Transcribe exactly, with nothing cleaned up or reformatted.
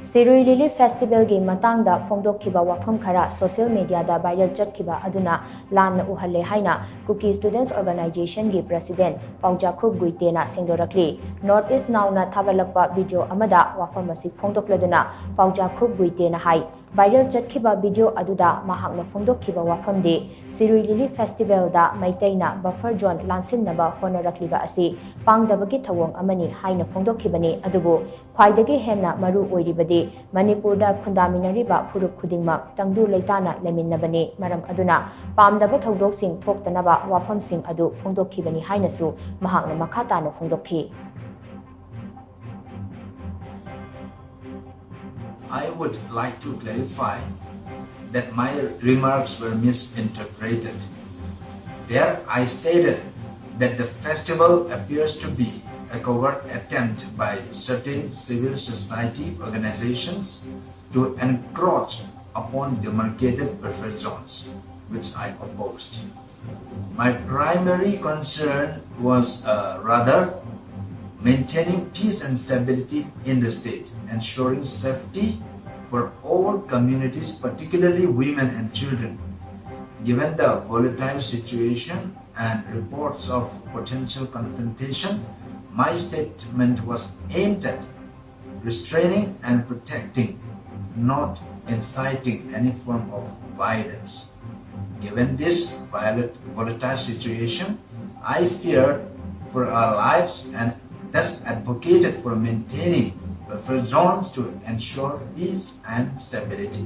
ꯁꯤꯔꯨꯏ ꯂꯤꯂꯤ ꯐꯦꯁꯇꯤꯚꯦꯜꯒꯤ ꯃꯇꯥꯡꯗ ꯐꯣꯡꯗꯣꯛꯈꯤꯕ ꯋꯥꯐꯝ ꯈꯔ ꯁꯣꯁꯤꯌꯦꯜ ꯃꯤꯗꯤꯌꯥꯗ ꯚꯥꯏꯔꯦꯜ ꯆꯠꯈꯤꯕ ꯑꯗꯨꯅ ꯂꯥꯟꯅ ꯎꯍꯜꯂꯦ ꯍꯥꯏꯅ ꯀꯨꯀꯤ ꯁ꯭ꯇꯨꯗꯦꯟꯠꯁ ꯑꯣꯔꯒꯅꯥꯏꯖꯦꯁꯟꯒꯤ ꯄ꯭ꯔꯁꯤꯗꯦꯟꯠ ꯄꯥꯎꯖꯥꯈꯨꯞ ꯒꯨꯏꯇꯦꯅ ꯁꯦꯡꯗꯣꯔꯛꯂꯤ꯫ ꯅꯣꯔꯠ ꯏꯁ ꯅꯥꯎꯅ ꯊꯥꯒꯠꯂꯛꯄ ꯚꯤꯗꯤꯑꯣ ꯑꯃꯗ ꯋꯥꯐꯝ ꯑꯁꯤ ꯐꯣꯡꯗꯣꯛꯂꯗꯨꯅ ꯄꯥꯎꯖꯥꯈꯨꯞ ꯒꯨꯏꯇꯦꯅ ꯍꯥꯏ, ꯚꯥꯏꯔꯦꯜ ꯆꯠꯈꯤꯕ ꯚꯤꯗꯤꯑꯣ ꯑꯗꯨꯗ ꯃꯍꯥꯛꯅ ꯐꯣꯡꯗꯣꯛꯈꯤꯕ ꯋꯥꯐꯝꯗꯤ ꯁꯤꯔꯨꯏ ꯂꯤꯂꯤ ꯐꯦꯁꯇꯤꯚꯦꯜꯗ ꯃꯩꯇꯩꯅ ꯕꯐꯔ ꯖꯣꯟ ꯂꯥꯟꯁꯤꯟꯅꯕ ꯍꯣꯠꯅꯔꯛꯂꯤꯕ ꯑꯁꯤ ꯄꯥꯡꯗꯕꯒꯤ ꯊꯧꯑꯣꯡ ꯑꯃꯅꯤ ꯍꯥꯏꯅ ꯐꯣꯡꯗꯣꯛꯈꯤꯕꯅꯤ꯫ ꯑꯗꯨꯕꯨ ꯈ꯭ꯋꯥꯏꯗꯒꯤ ꯍꯦꯟꯅ ꯃꯔꯨ ꯑꯣꯏꯔꯤꯕꯗꯤ ꯃꯅꯤꯄꯨꯔꯗ ꯈꯨꯟꯗꯥꯃꯤꯟꯅꯔꯤꯕ ꯐꯨꯔꯨꯞ ꯈꯨꯗꯤꯡꯃꯛ ꯇꯪꯗꯨ ꯂꯩꯇꯥꯅ ꯂꯩꯃꯤꯟꯅꯕꯅꯤ꯫ ꯃꯔꯝ ꯑꯗꯨꯅ ꯄꯥꯝꯗꯕ ꯊꯧꯗꯣꯛꯁꯤꯡ ꯊꯣꯛꯇꯅꯕ ꯋꯥꯐꯝꯁꯤꯡ ꯑꯗꯨ ꯐꯣꯡꯗꯣꯛꯈꯤꯕꯅꯤ ꯍꯥꯏꯅꯁꯨ ꯃꯍꯥꯛꯅ ꯃꯈꯥ ꯇꯥꯅ ꯐꯣꯡꯗꯣꯛꯈꯤ꯫ I would like to clarify that my remarks were misinterpreted. There I stated that the festival appears to be a covert attempt by certain civil society organizations to encroach upon demarcated buffer zones, which I opposed. My primary concern was uh, rather maintaining peace and stability in the state, ensuring safety for all communities, particularly women and children. Given the volatile situation and reports of potential confrontation, my statement was aimed at restraining and protecting, not inciting any form of violence. Given this violet- volatile situation, I feared for our lives and thus advocated for maintaining buffer zones to ensure peace and stability.